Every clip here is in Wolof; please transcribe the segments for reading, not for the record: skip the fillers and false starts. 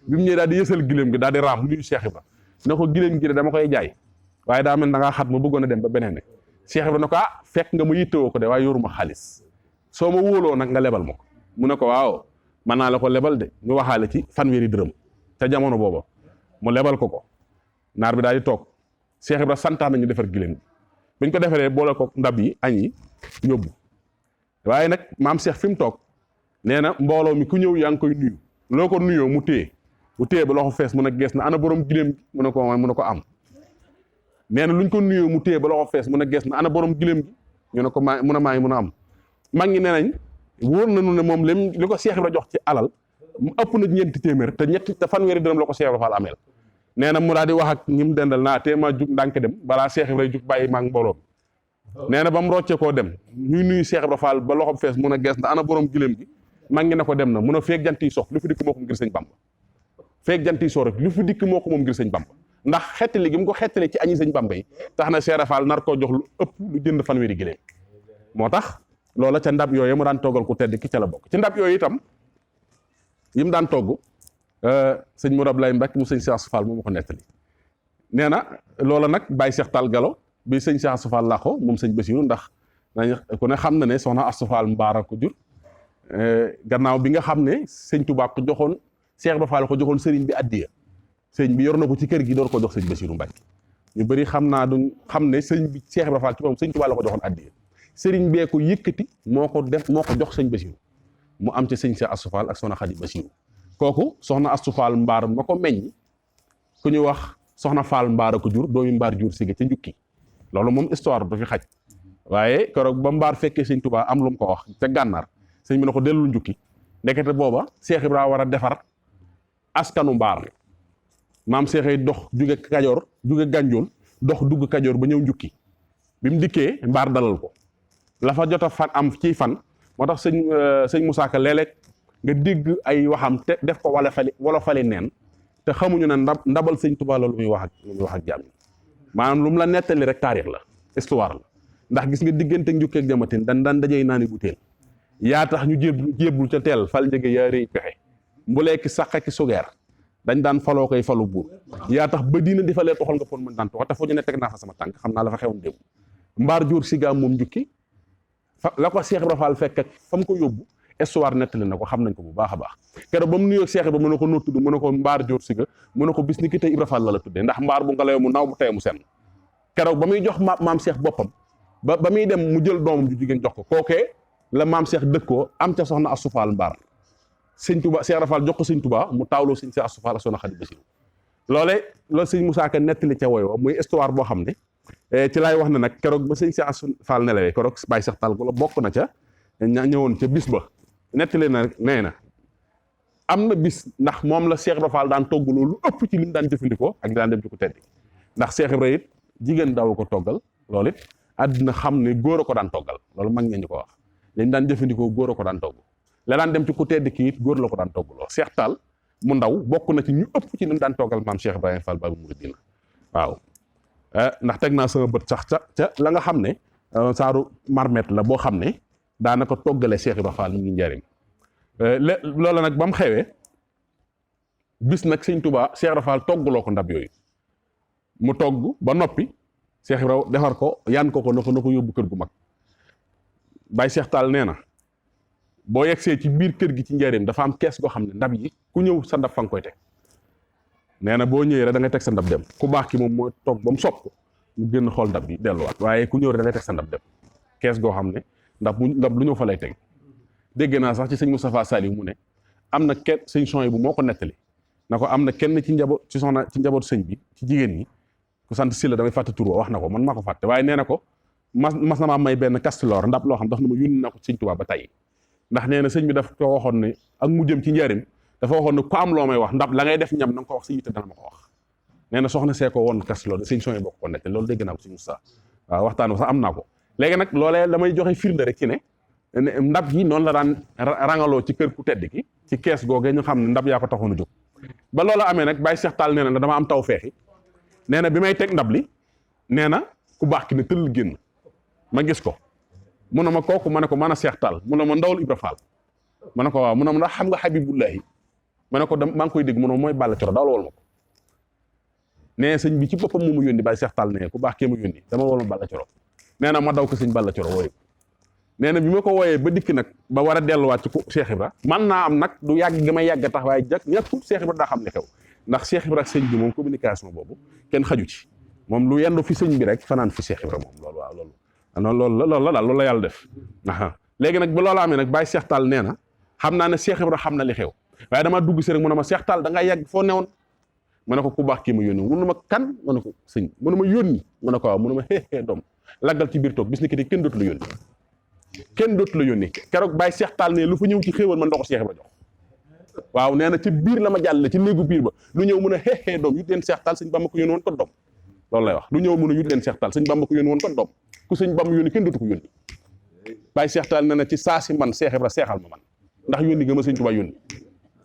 bi mu ñëwee daal di yësal gileem gi daal di raam nuyu Cheikh Ibra ne ko gileem gi de dama koy jaay waaye daa mel da ngaa xat ma bëggoon a dem ba beneen ne Cheikh Ibra ne ko fekk nga ma yittewoo ko de waaye yoruma xaalis soo ma wóoloo nag nga lebal ma ko mu ne ko waaw mën naa la ko lebal de ñu waxaale ci fanweeri dërëm ca jamono booba mu lebal ko naar bi daal di toog Cheikh Ibra santaan nañu defar gileem gi buñ ko defaree boole ko ndab yi añ yi yóbbu waaye nag maam Cheikh fi mu toog nee na mbooloo mi ku ñëw yaa ngi koy nuyu loo ko nuyoo mu téye ba loxo fees mun a gees na ana borom gileem gi mu ne ko am nee na luñ ko nuyoo mu téye ba loxo fees mun a gees na ana borom gileem gi ñu ne ko maa mun a maay mun a am mag ñi nee nañ wóor nañu ne moom li ko Cheikh Ibra jox ci alal mu ëpp na ñeenti téeméer te fanweeri dërëm la ko Cheikh Ibra Fall ameel nee na mu daal di wax ak ñi mu dendal naa tee ma jug ndànk dem balaa Cheikh Ibra jug bàyyi maag mbooloo nee na ba mu roccee koo dem ñuy nuyu Cheikh Ibra Fall ba loxo fees mun a gees na ana borom gileem gi mag ngi ne ko dem na mun a feeg jant yi sox lu fi dikk moo ko ngir sëñ Bamba feeg jant yi sox rek lu fi dikk moo ko moom ngir sëñ Bamba ndax xettali gi mu ko xettali ci añi sëñ Bamba yi tax na Cheikh Ibra Fall nar koo jox lu ëpp lu jënd fanweeri gileem moo tax loola ca ndab yooyu mu daan toggal ku tedd ki ca la bokk ci ndab yooyu itam yi mu daan togg sëñ Mourou Ablaye Mbacke mu sëñ Cheikh Assou Fall moo ma ko nettali nee na loola nag Baye Cheikh Tall Galo bi sëñ Cheikh Assou Fall làqo moom sëñ Bassirou ndax ku ne xam na ne soxna Assou Fall Mbaara ko jur gannaaw bi nga xam ne sëñ Touba ko joxoon Cheikh Ibra Fall ko joxoon sëriñ bi addiya sëñ bi yor na ko ci kër gi door ko jox sëñ Bassirou Mbacke ñu bëri xam naa duñ xam ne sëñ bi Cheikh Ibra Fall ci boppam sëñ Touba la ko joxoon addiya sëriñ bee ko yëkkati moo ko jox sëñ Bassirou mu am ci sëñ Cheikh Assou Fall ak soxna Khady Bassirou kooku soxna Assou Fall Mbaar ma ko meññ ku ñu wax soxna Fall Mbaar ko jur doomi Mbaar jur sige ca njukki loolu moom histoire du fi xaj waaye keroog ba Mbaar fekkee sëñ Touba am lu mu ko wax ca gànnaar sëñ bi ne ko dellul njukki ndekete booba Cheikh Ibra war a defar askanu Mbaar maam Cheikh ay dox jóge Kajoor jóge Gànjool dox dugg Kajoor ba ñëw njukki bi mu dikkee Mbaar dalal ko la fa jot a fan am ci fan moo tax sëñ Moussa Ka léeg-léeg nga dégg ay waxam te def ko wala fali neen te xamuñu ne ndabal sëñ Touba la lu muy wax ak jaam yi maanaam lu mu la nettali rek taarix la histoire la ndax gis nga diggante njukki ak jamatin daan dajey naa ni bu teel yaa tax ñu jébbul ca teel fal njëge yaa rëy pexe mbuleeki sàq ki sugeer dañ daan faloo koy falu buur yaa tax ba diina defalee toxal nga pon mën daan toxal te foo ñu ne teg naa fa sama tànk xam naa la fa xewoon démb Mbaar jur siga moom njukki la ko Cheikh Ibra Fall fekk ak fa mu ko yóbbu histoire nettali na ko xam nañ ko bu baax a baax keroog ba mu nuyoo Cheikh Ibra mu ne ko noo tudd mu ne ko Mbaar jur siga mu ne ko bis ni ki tey Ibra Fall la tuddee ndax mbaar bu ngelaw mu naw bu tey mu senn keroog ba muy jox maam Cheikh boppam ba muy dem mu jël doomam ju jigéen jox ko kookee la maam Cheikh dëkkoo am ca soxna Assou Fall Mbaar sëñ Touba Cheikh Ibra Fall jox ko sëñ Touba mu taawloo sëñ Cheikh Assou Fall ak soxna Khady Bassirou loolu sëñ Moussa Ka nettali ca woy wa muy histoire boo xam ne ci laay wax ne nag keroog ba sëñ Cheikh Assou Fall nelawee keroog Baye Cheikh Tall Galo bokk na ca ñëwoon ca bis ba nettali na nee na am na bis ndax moom la Cheikh Ibra Fall daan togg loolu ëpp ci li mu daan jëfandikoo ak daan dem ci ko tedd ndax Cheikh Ibra it jigéen daaw ko toggal loolu it àddina xam ne góor a ko daan toggal loolu mag ngeen ñu ko wax li ñu daan jëfandikoo góor a ko daan togg la daan dem ci ku tedd ki it góor la ko daan toggaloo Cheikh Tall mu ndaw bokk na ci ñu ëpp ci li mu daan toggal maam Cheikh Ibrahima Fall Babou Mouridina waaw ndax teg naa sama bët sax ca la nga xam ne saaru marmet la boo xam ne daanaka toggale Cheikh Ibrahima Fall mu ngi njëriñ loola nag ba mu xewee bis nag sëñ Touba Cheikh Ibrahima Fall toggaloo ko ndab yooyu mu togg ba noppi Cheikh Ibrahima defar ko yan ko na ko yóbbu kër gu mag Baye Cheikh Tall nee na boo yegsee ci biir kër gi ci njëriñ dafa am kees goo xam ne ndab yi ku ñëw sa ndab fa nga koy teg nee na boo ñëwee rek da ngay teg sa ndab dem ku baax ki moom mooy toog ba mu sopp ko mu génn xool ndab bi delluwaat waaye ku ñëw rek da ngay teg sa ndab dem kees goo xam ne ndab lu ñëw fa lay teg dégg naa sax ci sëñ Moustapha Saliou mu ne am na kenn sëñ son bu moo ko nettali na ko am na kenn ci njaboot sëñ bi ci jigéen ñi ku sant Sylla damay fàtte tur wax na ko man maa ko fàtte waaye nee na ko mas na maa may benn kastilor ndab loo xam daf na ma yónni na ko sëñ Tuubaa ba tey ndax nee na sëñ bi daf ko waxoon ne ak mu jëm ci njëriñ dafa waxoon ne ku am loo may wax ndab la ngay def ñam na nga ko wax sa yitte dana ma ko wax nee na soxna see ko woon kastilor sëñ son bokk ko nettali loolu dégg naa ko sëñ Moussa waaw waxtaan sax am naa ko léegi nag loolee damay joxe firnde rek ci ne ndab yi noonu la daan rangaloo ci kër ku tedd ki ci kees googee ñu xam ne ndab yaa ko taxoon a jóg ba loola amee nag Baye Cheikh Tall nee na dama am taw feexi nee na bi may teg ndab li nee na ku baax ki ne tëll génn ma gis ko mu ne ma kooku ma ne ko mën a Cheikh Tall mu ne ma ndawal Ibra Fall ma ne ko waaw mu ne ma ndax xam nga Habibullahi ma ne ko maa ngi koy dégg mu ne mooy Balla Coro daal wol ma ko nee sëñ bi ci boppam moo ma yónni Baye Cheikh Tall nee ku baax kee ma yónni dama wol ma Balla Coro nee na ma daw ko sëñ Balla Coro wooye ko nee na bi ma ko wooyee ba dikk nag ba war a delluwaat ci Cheikh Ibra man naa am nag du yàgg gi may yàgg tax waaye ñàkkul Cheikh Ibra daa xam ne xew ndax Cheikh Ibra ak sëñ bi moom communication boobu kenn xaju ci moom lu yendu fi sëñ bi rek fanaan fi Cheikh Ibra moom loolu waaw loolu la daal loolu la yàlla def léegi nag bu loolu amee nag Baye Cheikh Tall nee na xam naa ne Cheikh Ibra xam na li xew waaye damaa dugg si rek mu ne ma Cheikh Tall da ngaa yàgg foo newoon ma ne ko ku baax kii ma yónni mu ne ma kan ma ne ko sëñ mu ne ma yónni ma ne ko waaw mu ne ma xeexee doom laggal ci biir toog bis ni ki kenn dootu la yónni kenn dootu la yónni keroog Baye Cheikh Tall ne lu fa ñëw ci xéewal man ndox Cheikh Ibra jox waaw nee na ci biir la ma jàll ci néegu biir ba lu ñëw mun a xeexee doom yut leen Cheikh Tall sëñ Bamba ko yónni woon kon doom loolu lay wax lu ñëw mun a yut leen Cheikh Tall sëñ Bamba ko yónni woon kon doom ku sëñ Bamba yónni kenn dootu ko yónni Baye Cheikh Tall nee na ci saa si man Cheikh Ibra seexal ma man ndax yónni nga ma sëñ Tuubaa yónni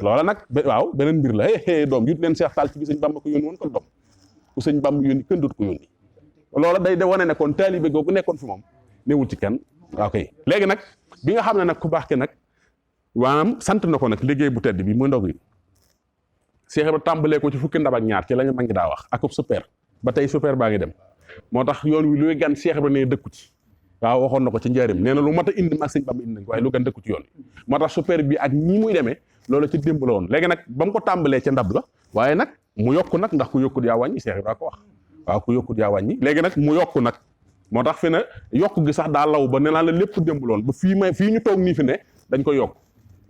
loola nag waaw beneen mbir la doom yut leen Cheikh Tall ci bi sëñ Bamba ko yónni woon kon doom ku sëñ Bamba yónni kenn dootu ko yónni loola day de wane ne kon taalibe googu nekkoon fi moom newul ci kenn ok léegi nag bi nga xam ne nag ku baax ke nag maanaam sant na ko nag liggéey bu tedd bi muy ndog yi Cheikh Ibra tàmbalee ko ci fukki ndab ak ñaar ci la ñu mag ngi daa wax ak super ba tey super baa ngi dem moo tax yoon wi luy gan Cheikh Ibra ne dëkku ci waaw waxoon na ko ci njaarim nee na lu mat a indi mag sëñ Bamba indi nañ ko waaye lu gan dëkku ci yoon wi moo tax super bi ak ñi muy demee loolu ci démb la woon léegi nag ba mu ko tàmbalee ca ndab la waaye nag mu yokku nag ndax ku yokkut yaa wàññi Cheikh Ibra ko wax waaw ku yokkut yaa wàññi léegi nag mu yokku nag moo tax fi ne yokk gi sax daa law ba nee naa la lépp démb loon ba fii ñu toog nii fi ne dañ koy yokk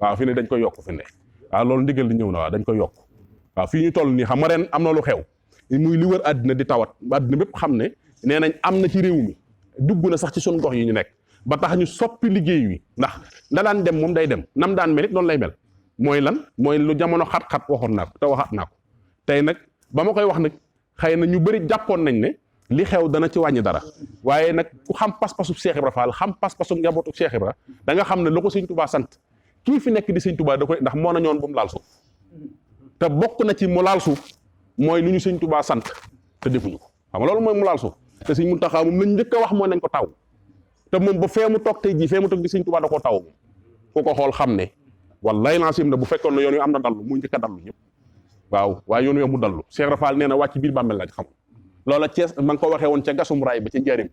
waaw fi ne dañ koy yokk fi ne waaw loolu ndigal li ñëw na waaw dañ koy yokk waaw fii ñu toll nii xam nga ren am na lu xew muy li wër àddina di tawat àddina bépp xam ne nee nañ am na ci réew mi dugg na sax ci suñu gox yi ñu nekk ba tax ñu soppi liggéey wi ndax la daan dem moom day dem nam daan mel it noonu lay mel mooy lan mooy lu jamono xat-xat waxoon naa ko te waxaat naa ko tey nag ba ma koy wax nag xëy na ñu bëri jàppoon nañ ne li xew dana ci wàññi dara waaye nag ku xam pas-pasu Cheikh Ibra Fall xam pas-pasu njabootu Cheikh Ibra da nga xam ne lu ko sëñ Touba sant kii fi nekk di sëñ Touba da koy ndax moo na ñoon bu mu laal suuf te bokk na ci mu laal suuf mooy lu ñu sëñ Touba sant te defuñu ko xam nga loolu mooy mu laal suuf te sëñ Muntaxa moom lañ njëkk a wax mooy nañ ko taw te moom ba fee mu toog tey jii fee mu toog di sëñ Touba da koo taw moom ku ko xool xam ne wallaay lancim na bu fekkoon ne yoon wi am na dallu muy njëkk a dallu ñëpp waaw waaye yoon wi amul dallu Cheikh Ibra Fall nee na wàcc biir bàmmeel laaj xam loola Cees ma nga ko waxee woon ca gasum raay ba ca njaarim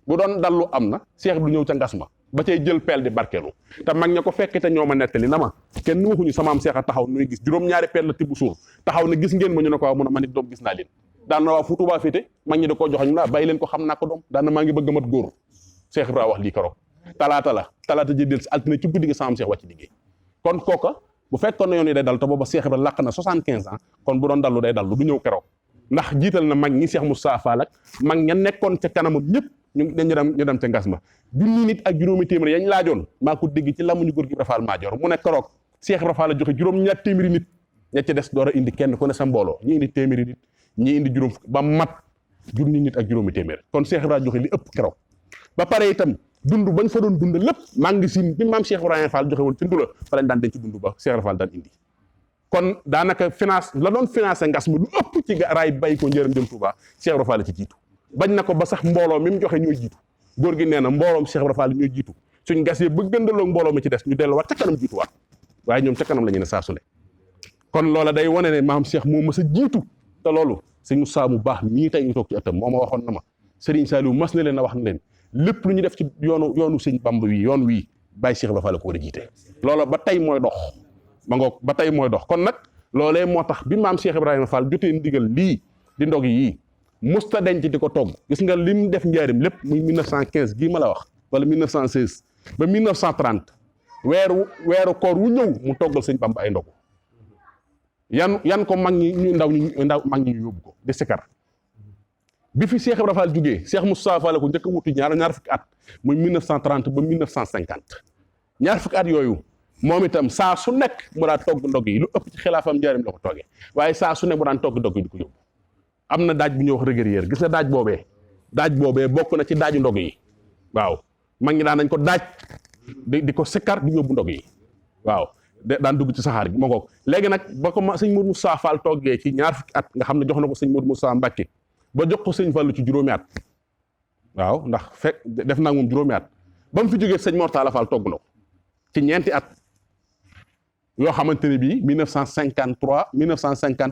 bu doon dallu am na Cheikh du ñëw ca ngas ma ba cay jël peel di barkeelu te mag ña ko fekk te ñoo ma nettali na ma kenn waxuñu samaam Cheikh a taxaw nuy gis juróom-ñaari peel la tibb suur taxaw ne gis ngeen ma ñu ne ko waaw mun a man it doom gis naa leen daan na waa fu Tuubaa féete mag ñi da koo joxoñ na bàyyi leen ko xam naa ko doom daan na maa ngi bëgg a mat góor Cheikh Ibra wax lii keroog talaata ji del si altine ci guddi gi samaam Cheikh wàcc liggéey kon kooka bu fekkoon na yoon yi day dal te booba Cheikh Ibra làq na 75 ans kon bu doon dallu day dallu du ñëw keroog ndax jiital na mag ñi Cheikh Moussa Fall ak mag ña nekkoon ca kanamam ñëpp ñu dem ca ngas ma junni nit ak juróomi téeméer yañ laajoon maa ko dégg ci lamuñu góor gi Ibra Fall Maajoor mu ne keroog Cheikh Ibra Fall a joxe juróom-ñaar téeméeri nit ña ca des door a indi kenn ku ne sa mbooloo ñi indi téeméeri nit ñi indi juróom fukk ba mat junni nit ak juróomi téeméer kon Cheikh Ibra joxe li ëpp keroog ba pare itam dund bañ fa doon dund lépp maa ngi si bi maam Cheikh Ibrahima Fall joxe woon ci ndula fa lañ daan denc dund ba Cheikh Ibra Fall daan indi kon daanaka finance la doon financé ngas ma lu ëpp ci raay bay ko njëram jëm Touba Cheikh Ibra Fall ci jiitu bañ na ko ba sax mbooloo mi mu joxe ñooy jiitu góor gi nee na mbooloom Cheikh Ibra Fall ñooy jiitu suñ gas yi ba gëndaloog mbooloo mi ci des ñu delluwaat ca kanam jiituwaat waaye ñoom ca kanam la ñu ne saa su ne kon loola day wane ne maam Cheikh moo mës a jiitu te loolu sëñ Moussa mu baax mii tey ñu toog ci ëttam moo ma waxoon na ma Serigne Saliou mas na leen a wax na leen lépp lu ñu def ci yoonu sëñ Bamba wi yoon wii bàyyi Cheikh Ibra Fall ko war a jiite loola ba tey mooy dox ma ngoog ba tey mooy dox kon nag loolee moo tax bi maam Cheikh Ibrahima Fall jotee ndigal lii di ndog yii musta denc di ko togg gis nga lim def njaarim lépp muy 1915 gii ma la wax wala 1916 ba 1930 weeru koor wu ñëw mu toggal sëñ Bamba ay ndog yan ko mag ñi mag ñi ñu yóbbu ko di sikar bi fi Cheikh Ibra Fall jugee Cheikh Moussa Fall ko njëkk a wutu ñaar fukki at muy 1930 ba 1950 ñaar fukki at yooyu moom itam saa su nekk mu daan togg ndog yi lu ëpp ci xilaafam njaarim la ko toggee waaye saa su nekk mu daan togg ndog yi di ko yóbbu am na daaj bu ñuy wax rëgër gis nga daaj boobee bokk na ci daaju ndog yi waaw mag ñi daan nañ ko daaj di ko sikkar di yóbbu ndog yi waaw daan dugg ci saxaar gi moo ko léegi nag ba ko sëñ Modou Moussa Fall toggee ci ñaar fukki at nga xam ne jox na ko sëñ Modou Moussa Mbacke ba jox ko sëñ Fallu ci juróomi at waaw ndax fekk def naa moom juróomi at ba mu fi jógee sëñ Mortala Fall togg na ko ci ñeenti at yoo xamante ne bii 1953 1950